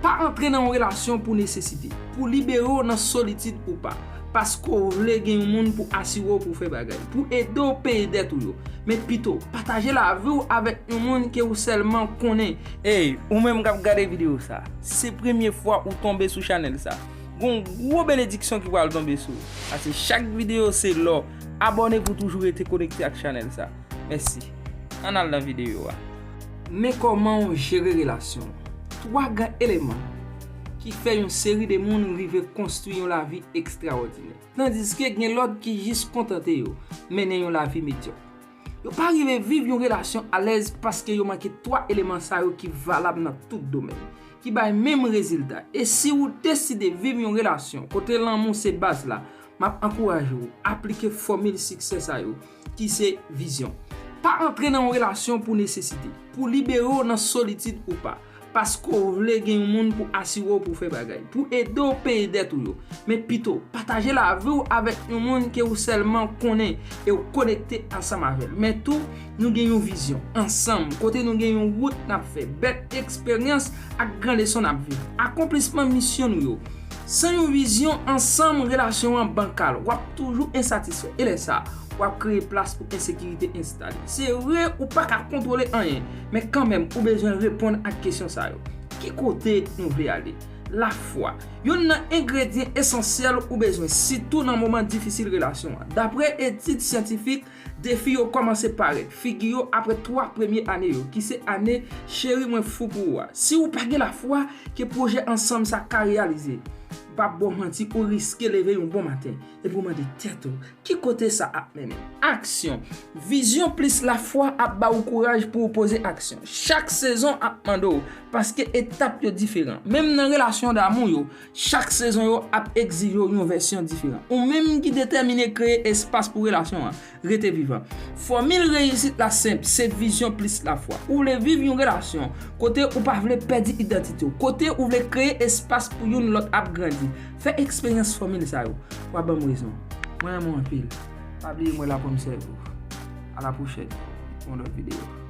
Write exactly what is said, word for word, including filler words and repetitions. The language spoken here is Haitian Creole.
Pa antre nan yon relasyon pou nesesite, pou libere w nan solitid ou pa, paske w vle gen yon moun pou asire w pou fè bagay, pou ede w peye dèt ou yo. Men pito, pataje lavi w avèk yon moun ke ou sèlman konnen. Ey, ou menm k ap gade videyo sa, se premye fwa ou tonbe sou chanèl sa, gon gwo benediksyon ki pral tonbe sou ou. Paske chak videyo se lò. Abòne pou toujou rete konekte ak chanèl sa. Mèsi. Ann al nan videyo a. Men kòman w jere relasyon w. Twa gran eleman ki fè yon seri de moun rive konstwi yon lavi ekstrawòdinè, tandiske gen lòt ki jis kontante yo mennen yon lavi medyòk. Yo pa rive viv yon relasyon alèz paske yo manke twa eleman sa yo ki valab nan tout domèn, ki bay menm rezilta. E si ou deside viv yon relasyon kote lanmou se baz la, m ap ankouraje w aplike fòmil siksè sa yo, ki se vizyon. Pa antre nan yon relasyon pou nesesite, pou libere w nan solitid ou pa, paske w vle gen yon moun pou asire w pou fè bagay, pou ede w peye dèt ou yo. Men pito, pataje lavi w avèk yon moun ke ou sèlman konnen e w konekte ansanm avè l. Men tou, nou gen yon vizyon ansanm, kote nou gen yon wout n ap fè, bèl eksperyans ak gran leson n ap viv, akonplisman misyon nou yo. San yon vizyon ansanm, relasyon an bankal, w ap toujou ensatisfè. E lè sa, w ap kreye plas pou ensekirite enstale. Se vre, ou pa ka kontwole anyen, men kanmenm, ou bezwen reponn ak kesyon sa yo. Ki kote nou vle ale? Lafwa, youn nan engredyan esansyèl ou bezwen, sitou nan moman difisil relasyon an. Dapre etid syantifik, defi yo kòmanse parèt figi yo apre twa premye ane yo, ki se ane "Cheri, mwen fou pou ou" a. Si ou pa gen lafwa ke pwojè ansanm sa ka reyalize, m p ap ba w manti, ou riske leve yon bon maten epi w mande tèt ou, "Ki kote sa ap mennen m?" Aksyon. Vizyon plis lafwa ap ba ou kouraj pou ou poze aksyon. Chak sezon ap mande w, paske etap yo diferan. Menm nan relasyon damou yo, chak sezon yo ap egzije w yon vèsyon diferan. Ou menm ki detèmine kreye espas pou relasyon an rete vivan. Fòmil reyisit la senp, se vizyon plis lafwa. Ou vle viv yon relasyon kote ou pa vle pèdi idantite w, kote ou vle kreye espas pou youn lòt ap grandi. Fè eksperyans fòmil sa yo. W a ban m rezon. Mwen renmen w anpil. Pa bliye m wè la pou m sèvi w. A la pwochèn pou yon lòt videyo.